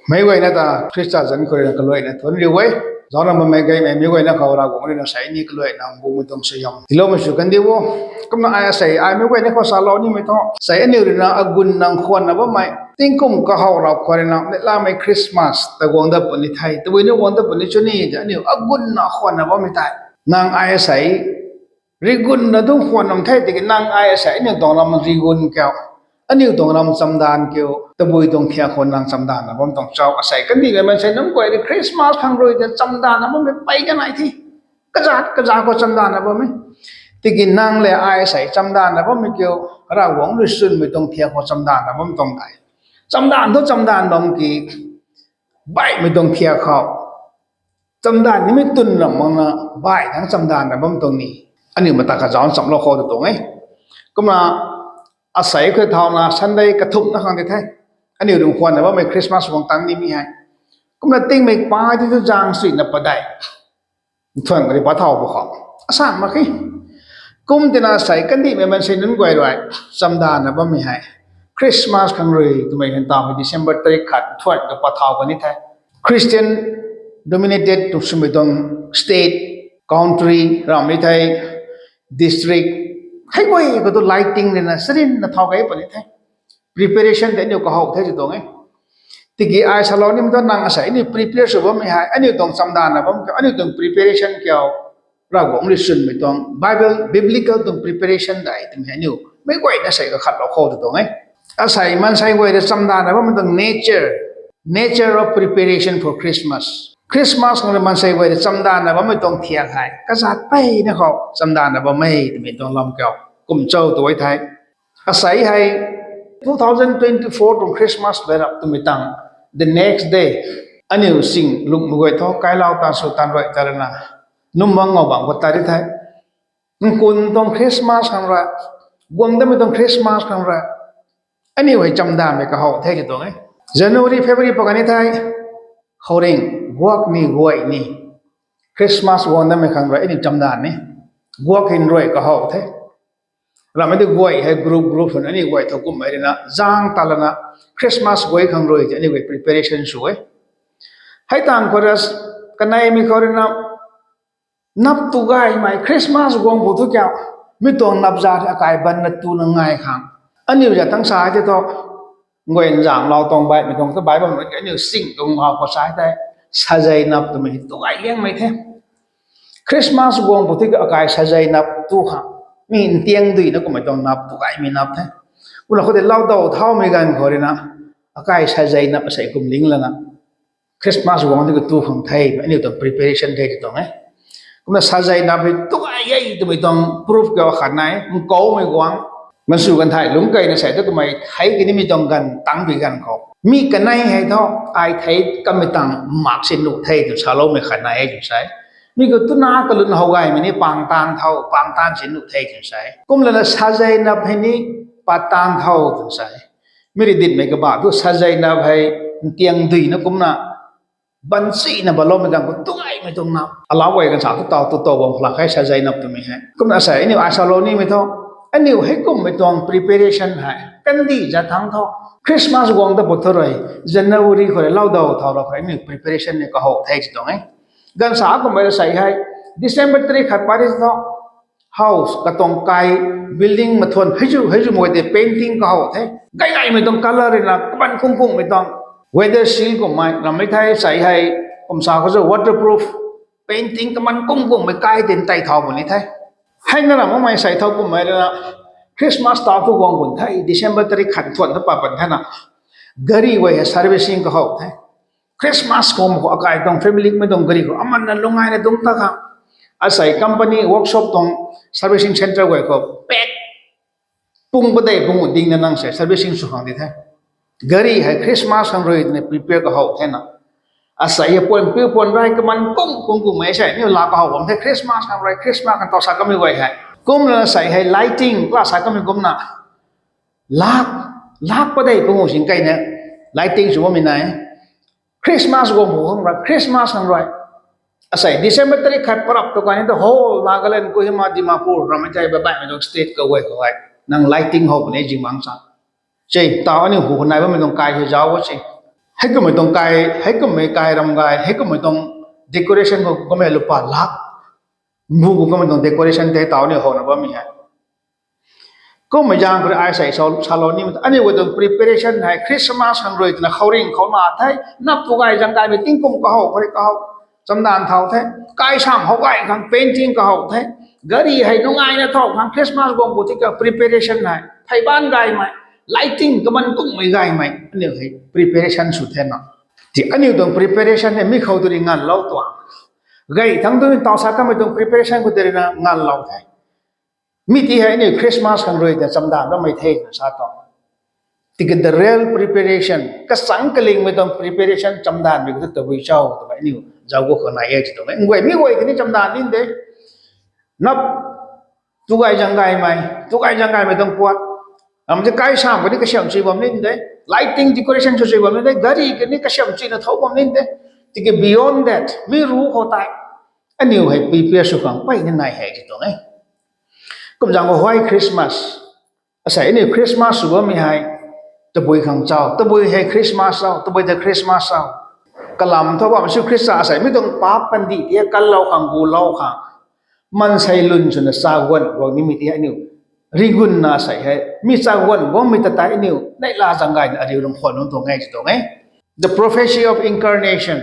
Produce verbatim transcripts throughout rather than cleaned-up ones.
Meic guayna ta Khrista zanc khou ruina kaluaina thuanc riu e. Zauc na bammei gaymei meic guayna khou Ravguangc ruina sei ni kaluaina mbumei tuang suaihiam tiiloumei sw kandi o. Kumna ai asei ai meic guayna khou salou nimei thu sei aniu ruina agunna khwanna bammei tingkum kahow rau khou ruina neihlamei Christmas ta guang dat puni the, tabui ni guang dat puni chu ni de aniu agunna khwanna bammei tei. Nang ai asei rigunna dungc khwan nam the tiki nang ai asei aniu tuang lam rigun kiu, aniu tuang lam chamdanv kiu, tabui tuang thiak khou nang chamdanvna bam tuang chau asei kandihmei maansei nunc guay rui Christmas khang rui ta chamdanvna bammei pey kanei the. Kazat kazat khou chamdanvna bam e. Tiki nang le ai asei chamdanvna bammei kiu, Ravguangc rui chwnmei tuang thiak khou chamdanvna bam tuang tei. Chamdanv thu chamdanv bam ki, baihmei tuang thiak khou chamdanv nimei twn ram makna baih thangc chamdanvna bam tuang ni. Aniu mata kazauc nchamlou khou tu tuang e. Kumna asei khou thauna Sunday kathumhna khang di the. Aniu rui khwanna bammei Christmas guang tang nimei hei. Kumna tingmei pa di thu zaeng suina padeih nthuan kari pa thau pw khou asan mak khe. Kum tina sei kandihmei maansei nunc guay rui chamdanvna bammei hei Christmas khang rui twmei hei taw hei December tarik khat nthuan ka pa thau kani the. Christian dominated tu swmei tuang state, country ram ni the, district, hei guay khou tu lighting ruina sarinna thau kei puni the. Preparation tei aniu kahow the ti tuang e. Tiki ai salou nimei thu nang asei aniu prepare sw bammei hei aniu tuang chamdanvna bam kiu, aniu tuang preparation kiu, Ravguangc rui chwnmei tuang Bible biblical tuang preparation dei twmei hei aniu meic guayna sei kakhatlou khou tu tuang e. Asei maansei guay ta chamdanvna bammei tuang nature, nature of preparation for Christmas. Christmas khang rui maansei guay ta chamdanvna bammei tuang thiak hei kazat peyna khou chamdanvna bam e twmei tuang lam kiu kum chau tu e the. Asei hei two thousand twenty-four tuang Christmas lai rap twmei tang, the next day, aniu sing lungmei guay thu kailau tan sw tan rui ta lana, num bang ngau bang khou ta di the. Nkun tuang Christmas khang rui, guang damei tuang Christmas khang rui, aniu hei chamdanvmei kahow the ti tuang e. January, February pa kani the, khouringh, guak ni guay ni, Christmas guang damei khang rui aniu chamdanv ni, guak hin rui kahow the. Ramei di guay hei group group hwn aniu guay thu kumhmei ruina zaeng ta lana Christmas guay khang rui ti aniu guay preparation sw e. Hei tang khou rui, kaneimei khou ruina nap tu gaymei Christmas guang pw thu kiu, mi tuang nap zat akai banna tuna ngai khang aniu za tang sa ti thu, nguay nzanglou tuang baihmei tuang ta baih bam rui aniu sing tuang lau khou sa tei, sajei nap twmei tu gay liangmei the. Christmas guang pw thu kiu akai sajei nap tu khang, mi ntiang duina kummei tuang nap tu gaymei nap the. Kumna khou tei lau daw thaumei ganv khou ruina akai sajei nap asei kum ling lana Christmas guang di khou tu khang the, aniu tuang preparation the ti tuang e. Kumna sajei nap hei tu gay e twmei tuang proof kiu khat nai, nkoumei guang, mansw ganv thei lungc keyna sei tu kamei thei kanimei tuang ganv tangpui ganv khou mi kanei hei thu, ai thei kamei tang mak si nuh the tw saloumei khat nai e tw sa e. Mi khou tuna kalun how gaymei ni pang taanv tho, pang taanv si nuh the tw sa e. Kum lana sajei nap hei ni pat taanv tho tw sa e. Mi rui ditmei kabah thu sajei nap hei ntiang duina kumna banchina baloumei ganv khou tu gaymei tuang nap alau guay ganv sa tu taw tu taw bam khalak hei sajei nap twmei hei. Kumna asei aniu ai salou nimei thu, aniu hei kummei tuang preparation hei kandih zat thangc thu, Christmas guang ta pw thu rui, January khou rui lau daw thau rau khou aniu preparation ni kahow the ti tuang e. Ganv sa kummei rui sei hei, December tarik khat pat di thu, house katuang kai, building mathuan hei zu hei zu mei tei painting kahow the. Gay gaymei tuang colour ruina kaman kung kungmei tuang, weather seal kummei rammei the sei hei, kum sa khou zu waterproof painting kaman kung kungmei kai tin tei thau puni the. Hei na ram makmei sei thau kummei ruina Christmas ta thu guang pun the, December tarik khat thuan thu pa pan thena gari guay hei servicing kahow the. Christmas khou akai tuang family mei tuang gari khou amanna lung ngaina dungc ta khang, asei company workshop tuang servicing centre guay khou pet pung padeih pung dingna nang sei servicing sw khang di the. Gari hei Christmas khang rui twna prepare kahow thena, asei hei puan piu puan rai kaman kung kung kungmei sei niu laa kahow bam the, Christmas khang rui Christmas khang taw sa kamei guay hei. Kumna asei hei lighting kala sa kamei kumna lak, lak padeih pung sing keyna lighting sw bammei nai. Christmas guang pw khang rui, Christmas khang rui, asei December tarik khat parap tu kani tu whole Nagaland, Kohima, Dimapur rammei tei baihmei tuang state kaguay khou hei nang lighting how puni zingmang sa. Sei taw aniu hu khou nai bammei tuang kai hei zauc o se. Heikummei tuang kai, heikummei kai ram gay, heikummei tuang decoration khou kummei lupa lak mbu khou kummei tuang decoration tei taw ni howna bammei hei. Kummei zaeng khou rui ai sei salou ni, aniu guay tuang preparation hei Christmas khang rui twna khouringh khou na the, nap tu gay zang gaymei tingkum kahow khou rui kahow chamdanv thau the, kai sam how gay khang painting kahow the, gari hei nungaina thau khang Christmas guang bu ti ka preparation hei phey ban gaymei, lighting kaman kungmei gaymei aniu hei preparation sw the na. Ti aniu tuang preparation hei mi khou tu rui nganvlou tuang. Gay thangc tu ni taw sa kamei tuang preparation khou tei rui na nganvlou the. Mi ti hei aniu Christmas khang rui ta chamdanv bammei the twna sa tuang. Tiki the real preparation, kasang kalingmei tuang preparation chamdanvmei khou tu tabui cho twmei aniu zauc khou nai e ti tuang e. Nguay mi guay kani chamdanv ni de. Nap tu gay zang gaymei, tu gay zang gaymei tuang puat. Ram ti kai sam kani kasiam chui bam ni de. Lighting decoration sw chui bam ni de. Gari kani kasiam chuina thau bam ni de. Tiki beyond that, mi ru khou tei aniu hei prepare sw khang pey ni nai hei ti tuang e. Kum zaeng khou huay Christmas, asei aniu Christmas sw bammei hei tabui khang cho, tabui hei Christmas cho, tabui ta Christmas cho. Kalam thu bam Jisu Khrista asei mi tuang paap kandih ti kalou khang, gulou khang, maansei lun swna chaguan guang nimei ti aniu rigunna sei hei mi chaguan guangmei ta tei aniu neihla zang gayna ariu ram khwan nunc tuang e ti tuang e. The prophecy of incarnation.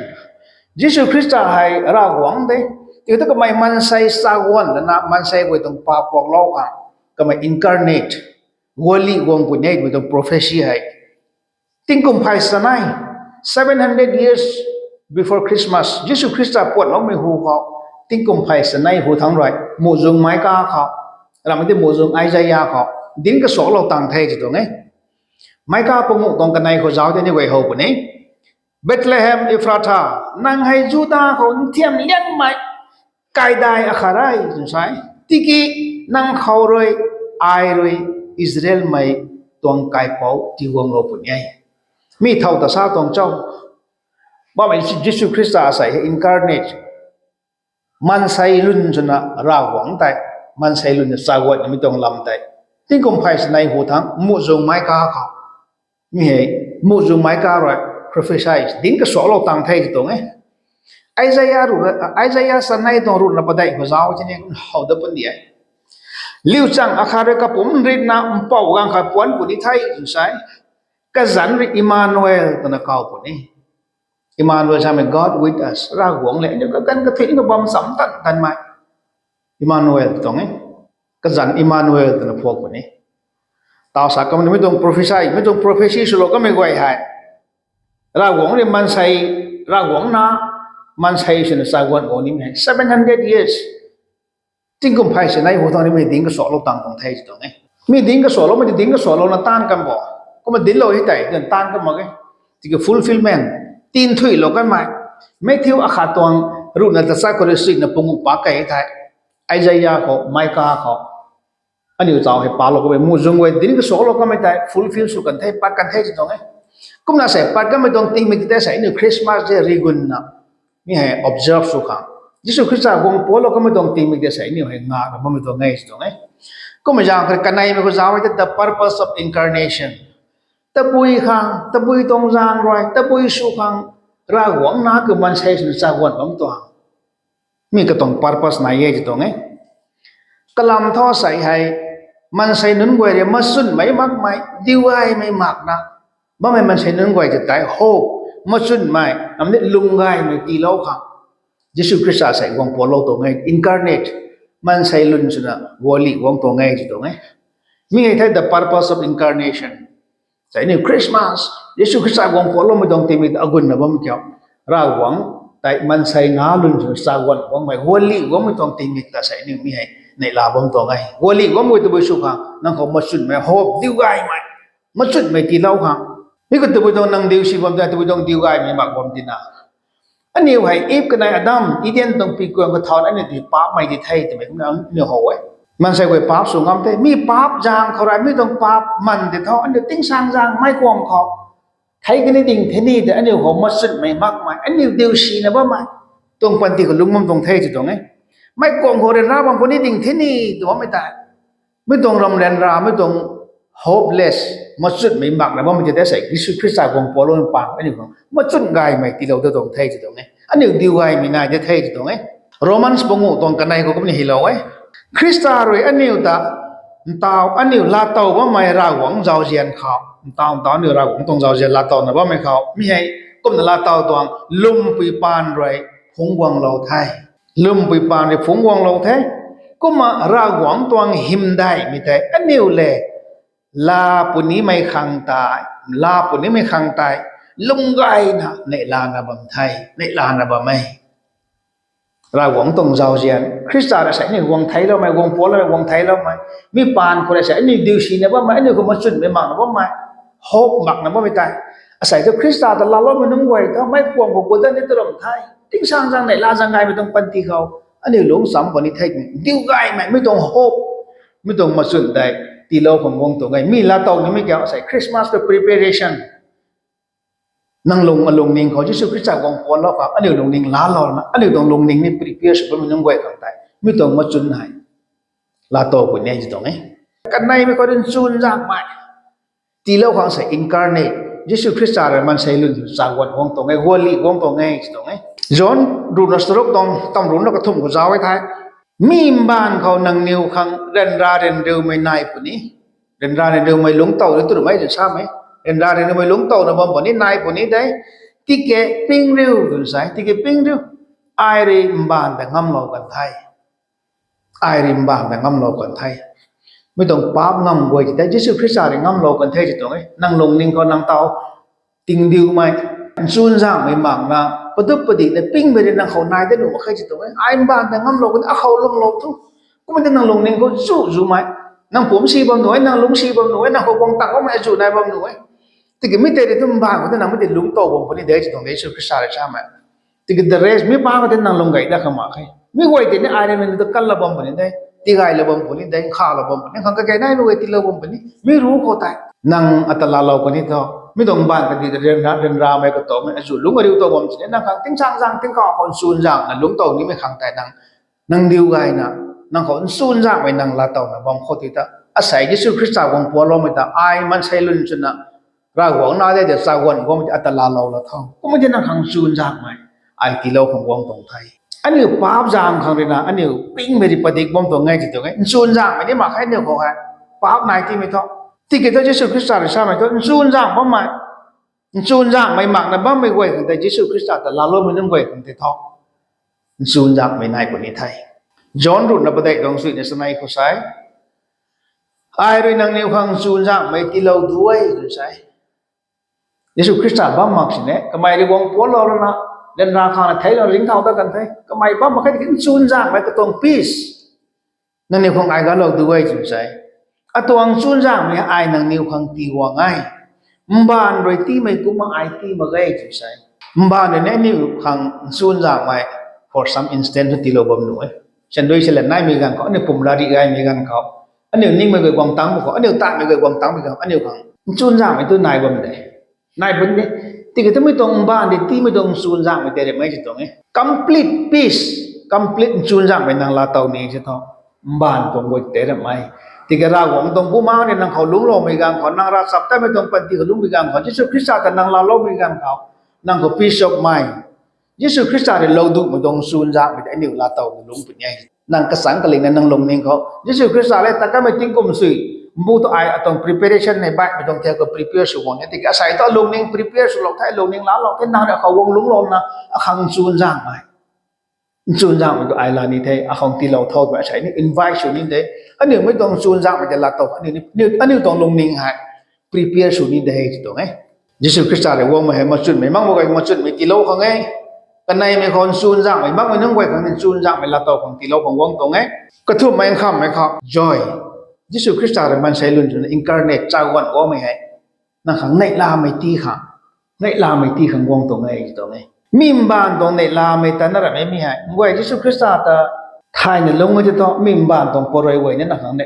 Jisu Khrista hei Ravguangc de. Ti thu kamei maansei chaguan lana maansei guay tuang paap puaklou khang kamei incarnate, guali guang puni e twmei tuang prophecy hei tingkum phay sanei, seven hundred years before Christmas, Jisu Khrista puanloumei hu khou, tingkum phay sanei hu thangc rui muhzwng Mika khou, ramei ti muhzwng Isaia khou dinc kasuaklou tang the ti tuang e. Mika panguh tuang kanei khou zauc tei ni guay how puni. Bethlehem Ephratha, nang hei Juda khou nthiam liangmei kaidai akhat e twna sa e. Tiki nang khou rui, ai rui Israelmei tuang kaipouc tiguanglou puni e. Mi thow ta sa tuang cho? Bammei Jisu Khrista asei hei incarnate, maansei lun swna Ravguangc tei, maansei lun na chaguan nimei tuang lam tei tingkum phay sanei hu thangc muhzwng Mika khou, mi hei muhzwng Mika rui prophecy dinc kasuaklou tang the ti tuang e. Isaia, Isaia sanei tuang ruhna padeih khou zauc tei ni how dat puni e. Liu chang akhat rui kapumc ritna mpouh gaanv khat puanc puni the twna sa e. Kazanc rui Emmanuel twna kaw puni. Emmanuel samei God with us, Ravguangc le aniu kaganv kathuic ni kabam cham tan tanmei Emmanuel tuang e. Kazanc Emmanuel twna phuak puni. Taw sa kamei mi tuang prophecy, mi tuang prophecy swlou kamei guay hei Ravguangc rui maansei, Ravguangc na maansei swna chaguan guang nimei hei seven hundred years, tingkum phay sanei hu thangc nimei dinc kasuaklou tang tuang the ti tuang e. Mi dinc kasuakloumei ti dinc kasuaklouna taanv kan bo, kumna dinclou hei tei tan taanv kan mak e. Tiki fulfillment, tinthuilou kanmei, Matthew akhat tuang ruhna tachat khou rui suina panguh pak key thei, Isaia khou, Mika khou, aniu taw hei palou kamei muhzwng guay dinc kasuaklou kamei tei fulfill sw kan the, pat kan the ti tuang e. Kumna sei pat kanmei tuang tingmik tei sei aniu Christmas tei rigunna mi hei observe sw khang, Jisu Khrista guang puaklou kamei tuang tingmik tei sei aniu hei ngakna bammei tuang e ti tuang e. Kumna zaeng khou kaneimei khou zauc e the purpose of incarnation. Tabui khang, tabui tuang zaeng rui tabui sw khang Ravguangc na khou maansei swna chaguan bam tuang. Mi katuang purpose nai e ti tuang e. Kalam thu sei hei maansei nunc guay rui machunmei makmei, diugaymei makna bammei maansei nunc guay ta tei hope, machunmei, namni lunggaymei tiilou khang Jisu Khrista sei guang puaklou tuang e, incarnate, maansei lun swna guali guang tuang e ti tuang e. Mi hei the purpose of incarnation. Sei aniu Christmas, Jisu Khrista guang puakloumei tuang tingmik ta agunna bam kiu, Ravguangc tei maansei na lun swna chaguan guangmei, guali guangmei tuang tingmik ta sei aniu mi hei neihla bam tuang e. Guali guangmei tabui sw khang nang khou machunmei hope, diugaymei, machunmei tiilou khang. Mi khou tabui tuang nang diu si bam tei tabui tuang diugaymei mak bam tina. Aniu hei Eve kanei Adam, Eden tuang pikuang khou thau aniu ti paapmei di the twmei kumna aniu how e. Maansei guay paap sw ngam the. Mi paap zaeng khou rui mi tuang paap man di tho aniu tingsaengzaeng meic kuang khou thei kani ding the ni tei aniu khou machunmei makmei, aniu diu sina bammei tuang panty khou lungc bam tuang the ti tuang e. Meic kuang khou ryanra bam puni ding the ni tw bammei tei, mi tuang ram ryanra, mi tuang hopeless, machunmei makna bammei tei tei sei Jisu Khrista guang pualoumei paan aniu khang machun gaymei tiilou ta tuang the ti tuang e. Aniu diu gaymei nai de the ti tuang e. Romans panguh tuang kanei khou kumna hylou e. Khrista rui aniu ta ntaw aniu laatow bammei Ravguangc zauzian khou, ntaw ntaw aniu Ravguangc tuang zauzian laatowna bammei khou mi hei kumna laatow tuang lwmpui paan rui phungc guanglou the. Lwmpui paan rui phungc guanglou the. Kumna Ravguangc tuang hymdaihmei tei aniu le laa punimei khang tei, laa punimei khang tei lung gayna neihlana bam the, neihlana bam e. Ravguangc tuang zauzian Khrista rui sei aniu guang theicloumei, guang pualoumei, guang theicloumei, mi paan khou rui sei aniu diu sina bammei, aniu khou machunmei makna bammei, hope makna bammei tei, asei thu Khrista ta laaloumei nunc guay tho meic kuang khou gudan ni ta ram the. Tingsaengzaeng neihla zaeng gaymei tuang panty khou aniu lungc cham puni the, diu gaymei mi tuang hope, mi tuang machun tei tiilou khang guang tuang e. Mi laatow nimei kiu asei Christmas tuang preparation. Nang lung, alungning khou Jisu Khrista guang pualou khang aniu lungning laalouna aniu tuang lungning ni prepare sw bammei nunc guay khang tei mi tuang machun hei laatow puni e ti tuang e. Kaneimei khou rui nchunzaenghmei tiilou khang sei incarnate, Jisu Khrista rui maansei lun chaguan guang tuang e, guali guang tuang e ti tuang e. John ruhna charuk tuang tamruhna kathumh khou zauc e the. Mi mbaanv khou nangniw khang ryanra ryanriumei nai puni. Ryanra ryanriumei lungctow ni twmei twna samei, ryanra ryanriumei lungctowna bam puni, nai puni de. Tiki ping riu twna sa e, tiki ping riu. Ai rui mbaanv ta ngamlou kan the. Ai rui mbaanv ta ngamlou kan the. Mi tuang paap ngam guay ti tei Jisu Khrista rui ngamlou kan the ti tuang e. Nang lungning khou nang taw tingdiumei, nchunzaenghmei makna, padup padikna pingmei rui nang khou nai dat nuh mak khe ti tuang e. Ai mbaanv ta ngamlou kan, akhou lwmlou thu. Kumna tei nang lungning khou zu zumei, nang pumc si bam nuh e, nang lungc si bam nuh e, nang khou guang tang bammei azu nai bam nuh e. Tiki mi tei rui thu mbaanv khou tei nang mi tei lungctow bam puni de ti tuang de Jisu Khrista rui samei. Tiki the rest mi paan khou tei nang lung gay dat kha mak khe. Mi guay tei ni ai rui nangniw ta kanlou bam puni de, tigaylou bam puni de, nkhalou bam puni, khang kakei naimei guay tiilou bam puni. Mi ruc khou tei nang ata laalou kan ni thu, mi tuang mbaanv kadi ta ryanra, ryanramei katawmei azu lungc ariu tow bam sini nang khang tingsaengzaeng tingkauh khou nchunzaenghna lungctow nimei khang tei nang, nang diu gayna, nang khou nchunzaenghmei nang laatowna bam khou ti ta, asei Jisu Khrista guang pualoumei ta ai maansei lun swna Ravguangc na de ta chaguan guangmei ta ata laalou la tho. Kumna tei nang khang nchunzaenghmei ai tiilou khang guang tuang the. Aniu paap zaeng khang ruina aniu pingmei rui padik bam tuang e ti tuang e. Nchunzaenghmei ni mak khe aniu khou hei, paap nai tiimei thu. Tiki thu Jisu Khrista rui samei thu nchunzaengh bammei, nchunzaenghmei makna bammei guay khang tei Jisu Khrista ta laaloumei nunc guay khang tei thu nchunzaenghmei nai puni the. John ruhna padeih tuang suina chanei khou sa e, ai rui nangniw khang nchunzaenghmei tiilou du e twna sa e. Jisu Khrista bam mak sini kamei rui guang pualou lana, ryanra khang na theiclou ringcthau dat kan the. Kamei bam mak khe tiki nchunzaenghmei katuang peace nangniw khang ai galou du e twna sa e. Atuang nchunzaenghmei ai nangniw khang tii guang e. Mbaanv rui tiimei kumna ai tii mak ge twna sa e. Mbaanv rui ni aniu khang nchunzaenghmei for some instant thu tiilou bam nuh e. Sandui sila naimei ganv khou, aniu pum rari gaymei ganv khou, aniu ningmei guay guang tangmei khou, aniu tanmei guay guang tangmei ganv khou aniu khang nchunzaenghmei tu nai bam de. Nai bam de. Tiki thu mi tuang mbaanv rui tiimei tuang nchunzaenghmei tei rui mei ti tuang e. Complete peace, complete nchunzaenghmei nang laatow ni ti thu, mbaanv tuang guay tei rui mei. Tiki Ravguangc tuang bumaengc rui nang khou lungcloumei ganv khou, nang ravchaptatmei tuang panty khou lungcmei ganv khou, Jisu Khrista ta nang laaloumei ganv khou, nang khou peace of mind, Jisu Khrista rui lou duhmei tuang nchunzaenghmei tei aniu laatowna lungc puni e. Nang kachangc kalingna nang lungning khou Jisu Khrista le ta kanmei tingkum sui, mbu thu ai atuang preparation nei baihmei tuang thei khou prepare sw guang e. Tiki asei thu alungning prepare swlou the, alungning laalou the, nang rui akhou guang lungclouna akhang nchunzaenghmei, nchunzaenghmei tu ai la ni the, akhang tiilou tho twmei asei ni invite sw ni de. Aniu mei tuang nchunzaenghmei tei laatow, aniu, aniu tuang lungning hei prepare sw ni de ti tuang e. Jisu Khrista rui guangmei hei machunmei makmei guay machunmei tiilou khang e. Kaneimei khou nchunzaenghmei makmei nunc guay khang ni nchunzaenghmei laatow khang tiilou khang guang tuang e. Kathumhmei nkhamhmei khou joy. Jisu Khrista rui maansei lun swna incarnate chaguan guangmei hei nang khang neihlamei tii khang, neihlamei tii khang guang tuang e ti tuang e. Mi mbaanv tuang neihlamei ta na ramei mi hei nguay Jisu Khrista ta thayna lungc e ti thu mi mbaanv tuang parui guay ni nang khang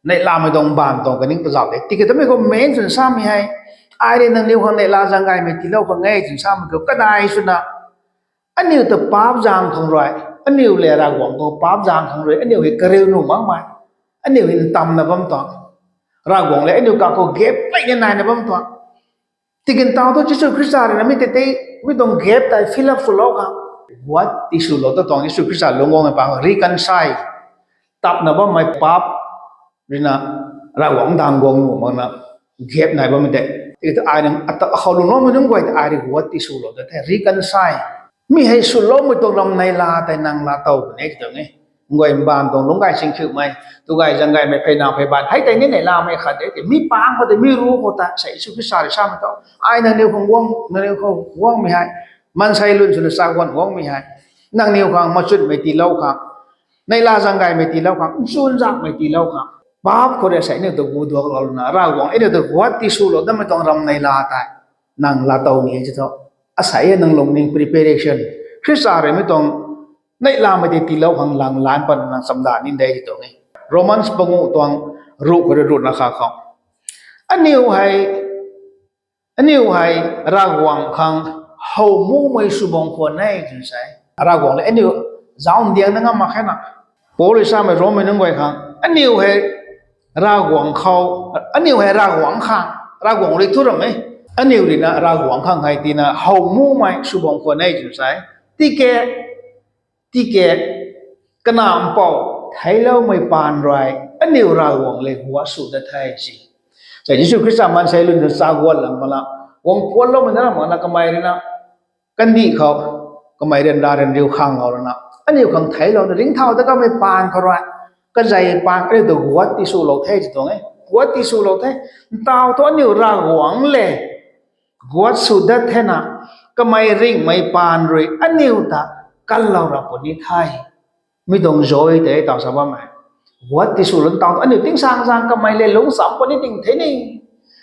neihlamei tuang mbaanv tuang kaning ta zauc de. Tiki thu mi khou main swna samei hei, ai rui nangniw khang neihla zaeng gaymei tiilou khang e twna samei khou kadai swna aniu ta paap zaeng khang rui, aniu le Ravguangc tuang paap zaeng khang rui aniu hei kariu nuh makmei, aniu hei ntamna bam tuang, Ravguangc le aniu kakhou gap leina naina bam tuang. Tiki ntaw thu Jisu Khrista rui na mi tei tei, mi tuang gap tei fill up swlou khang, guat tiswlou ta tuang Jisu Khrista lungc guang e pang reconcile. Tapna bammei paap rui na Ravguangc daeng guang nuh makna gap nai bammei tei. Tiki thu ai nang ata akhou lungloumei nunc guay tei ai rui guat tiswlou ta the reconcile. Mi hei swloumei tuang ram neihla tei nang laatow puni tuang e. Nguay mbaanv tuang lungc gay singkhiumei, tu gay zang gaymei pheyna phey baanv hei tei ni neihlamei khat de tei. Mi pang khou tei, mi ru khou tei, sa Jisu Khrista rui samei tho. Ai nangniw khang guang, nangniw khou guangmei hei, maansei lun swna chaguan guangmei hei, nangniw khang machunmei tiilou khang, neihla zang gaymei tiilou khang, nchunzakmei tiilou khang, paap khou rui sa aniu ta guduaklouna Ravguangc aniu ta guat tiswlou datmei tuang ram neihla tei nang laatow ni e ti tho. Asei e nang lungning preparation, Khrista rui mi tuang neihlamei tei tiilou khang lang lan pat nang chamdan ni de ti tuang e. Romans panguh tuang ruh khou rui ruhna kha khou, aniu hei, aniu hei Ravguangc khang how mumei sw bam khwan e twna sa e. Ravguangc le aniu zauc ndiangna ngam mak khe na. Paul rui samei Rommei nunc guay khang, aniu hei Ravguangc khou, aniu hei Ravguangc khang, Ravguangc rui thu ram e. Aniu rui na Ravguangc khang hei tina how mumei sw bam khwan e twna sa e. Tiki, tiki, kanac mpouh theicloumei paan rui aniu Ravguangc le guat sw dat the si. Sa Jisu Khrista maansei lun ta chaguan lam mak la, guang puanloumei na ram mak na kamei rui na kandih khou kamei ryanra ryanriu khanglou rana, aniu khang theiclouna ringcthau ta kamei paan khou rui, kazei paan aniu ta guat tiswlou the ti tuang e. Guat tiswlou the. Ntaw thu aniu Ravguangc le guat sw dat thena, kamei ringhmei paan rui aniu ta kanlou ra puni the. Mi tuang joy tei taw sa bammei, guat tiswlou ntaw thu aniu tingsaengzaeng kamei le lungcsam puni ding the ni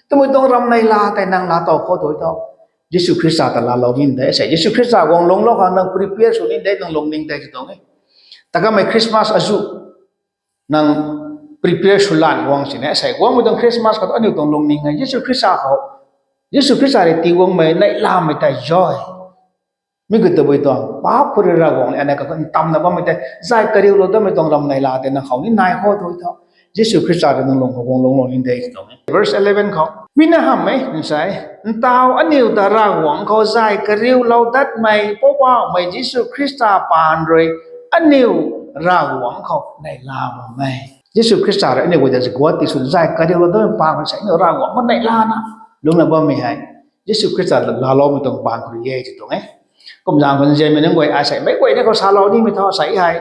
twmei tuang ram neihla tei nang laatow khou tu tho. Jisu Khrista ta laalou ni de, sa Jisu Khrista guang lungclou khang nang prepare sw ni de, nang lungning tei ti tuang e. Ta kamei Christmas azuh nang prepare sw lan guang sini, asei guangmei tuang Christmas khou aniu tuang lungning hei Jisu Khrista khou, Jisu Khrista rui tii guangmei neihlamei tei joy. Mi khou tabui tuang paap khou rui Ravguangc le aniu kakhou ntamna bammei tei zay kariulou datmei tuang ram neihla tei nang khou ni nai khou tu tho. Jisu Khrista rui nang lung khou guang lungclou ni de ti tuang e. Verse eleven khou mi na hamh e, nsa e, ntaw aniu ta Ravguangc khou zay kariulou datmei Poubauhmei Jisu Khrista paan rui aniu Ravguangc khou neihla bam e. Jisu Khrista rui aniu guay ta guat tiswna zay kariulou datmei paan rui sa aniu Ravguangc khou neihlana lungna bammei hei Jisu Khrista laaloumei tuang paan khou rui e ti tuang e. Kumzaeng khou nzianmei nunc guay, asei meic guay ni khou salou nimei tho, asei hei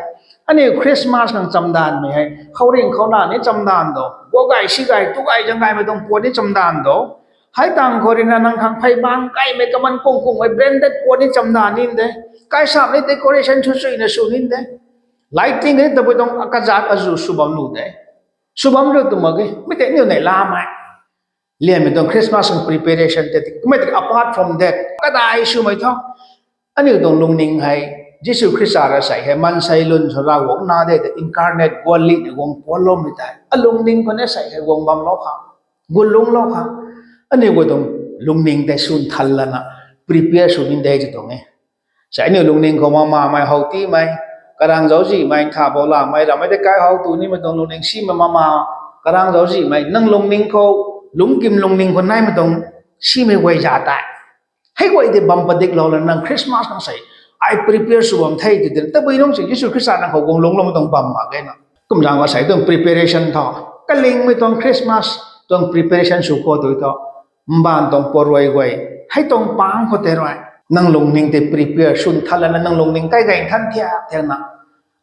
aniu Christmas khang chamdanvmei hei khouringh khou na ni chamdan do, guagay sigay tugay zanggaymei tuang puan ni chamdan do. Hei tang khou rui na nang khang phey bang kaimei kaman kung kungmei branded puan ni chamdan ni de. Kaisam ni decoration sw suina sw ni de. Lighting ni tabui tuang akazat azuh sw bam lu de. Sw bam lu tu mak ge, mi tei aniu neihlamei lianmei tuang Christmas tuang preparation tei ti, kumei tei apart from that kadai swmei tho. Aniu tuang lungning hei Jisu Khrista rui asei hei maansei lun sw Ravguangc na de tei incarnate guanglihna guang puanloumei tei alungning khou ni asei hei guang bamlou khang, guang lungclou khang, aniu guay tuang lungning tei swn than lana prepare sw ni de ti tuang e. Sa aniu lungning khou mamamei, howtimei, karang zauczihmei, ntha bou lamei, rammei tei kai how tu nimei tuang lungning simei mama, karang zauczihmei, nang lungning khou, lungckim lungning khou naimei tuang simei guay za tei, hei guay tei bam padiklou lana nang Christmas nang sei ai prepare sw bam the ti de. Tabui nungc si Jisu Khrista nang khou guang lungcloumei tuang bam mak ge na. Kumzaeng asei tuang preparation tho, kalingmei tuang Christmas tuang preparation sw khou tu tho. Mbaanv tuang paruai guay, hei tuang pang khou tei rui nang lungning tei prepare swn than lana nang lungning kai gay nthan thiak thiakna,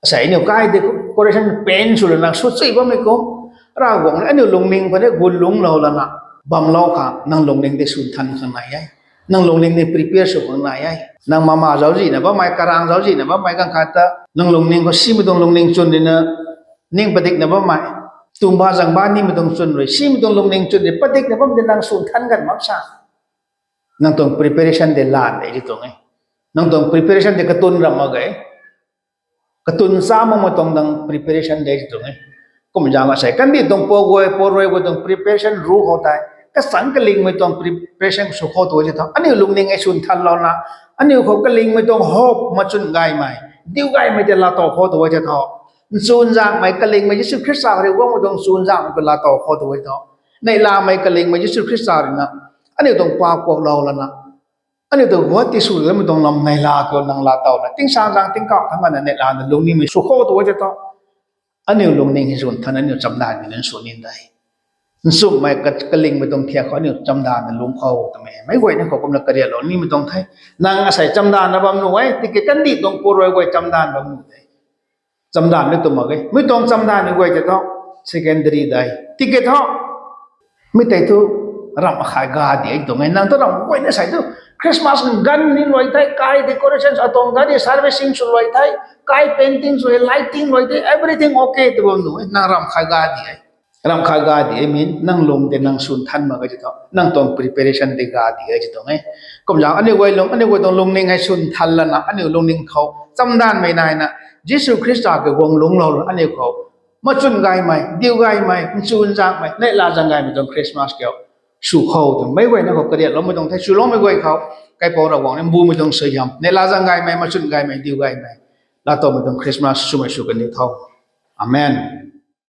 asei aniu kai decoration paint sw lana sw chui bammei kum, Ravguangc aniu lungning khou ni guang lungclou lana bamlou khang nang lungning tei swn than khang nai e. Nang lungning tei prepare sw khang nai e. Nang mama zauczihna bammei, karang zauczihna bammei ganv khat ta nang lungning khou simei tuang lungning chwn rui na ning padikna bammei, tumba zangba nimei tuang chwn rui, simei tuang lungning chwn rui padikna bam tei nang swn than kan mak sa. Nang tuang preparation tei lan de ti tuang e. Nang tuang preparation tei katun ram mak ge. Katun cha makmei tuang nang preparation de ti tuang e. Kumzaeng asei kandih tuang paruai, paruai guay tuang preparation ru khou tei, kachangc kalingmei tuang preparation sw khou tu ti tho. Aniu lungning hei swn thanlouna, aniu khou kalingmei tuang hope machun gaymei, diu gaymei tei laatow khou tu ti tho. Nchunzaenghmei kalingmei Jisu Khrista khou rui guangmei tuang nchunzaenghmei tei laatow khou tu ti tho. Neihlamei kalingmei Jisu Khrista ruina aniu tuang paap kuaklou lana, aniu ta guat tisw lamei tuang lam neihla khou nang laa towna tingsaengzaeng tingkauh thangc ana neihlamei lungning mei sw khou tu e tei thu, aniu lungning hei swn than aniu chamdanvmei nunc sw ni de. Nchumhmei kalingmei tuang thiak khou aniu chamdanvna lungc khou twmei meic guayna khou kumna kariatlou nimei tuang the. Nang asei chamdanvna bam nuh e, tiki kandih tuang purui guay chamdanv bam nuh de. Chamdanv ni tw mak ge. Mi tuang chamdanvmei guay tei thu secondary de. Tiki thu mi tei thu ramh khat ga di e tuang e. Nang tu ramh guayna sei thu Christmas ganv ni luai the, kai decoration atuang gari servicing sw luai the, kai painting sw, lighting luai the, everything okay tw bam nuh e. Nang ramh khat ga di e. Ramh khat ga di e mean nang lung tei nang swn than mak ge ti thu, nang tuang preparation tei ga di e ti tuang e. Kumzaeng aniu guay lung, aniu guay tuang lungning hei swn than lana aniu lungning khou chamdanvmei naina Jisu Khrista ki guang lungclou lana aniu khou machun gaymei, diu gaymei, nchun zaengmei, neihla zaeng gaymei tuang Christmas kiu sw khou twmei guayna khou kariatloumei tuang the. Swloumei guay khou Kaipouc Ravguangc ni mbumei tuang suaihiam, neihla zaeng gaymei, machun gaymei, diu gaymei, laatowmei tuang Christmas swmei sw kan di tho. Amen.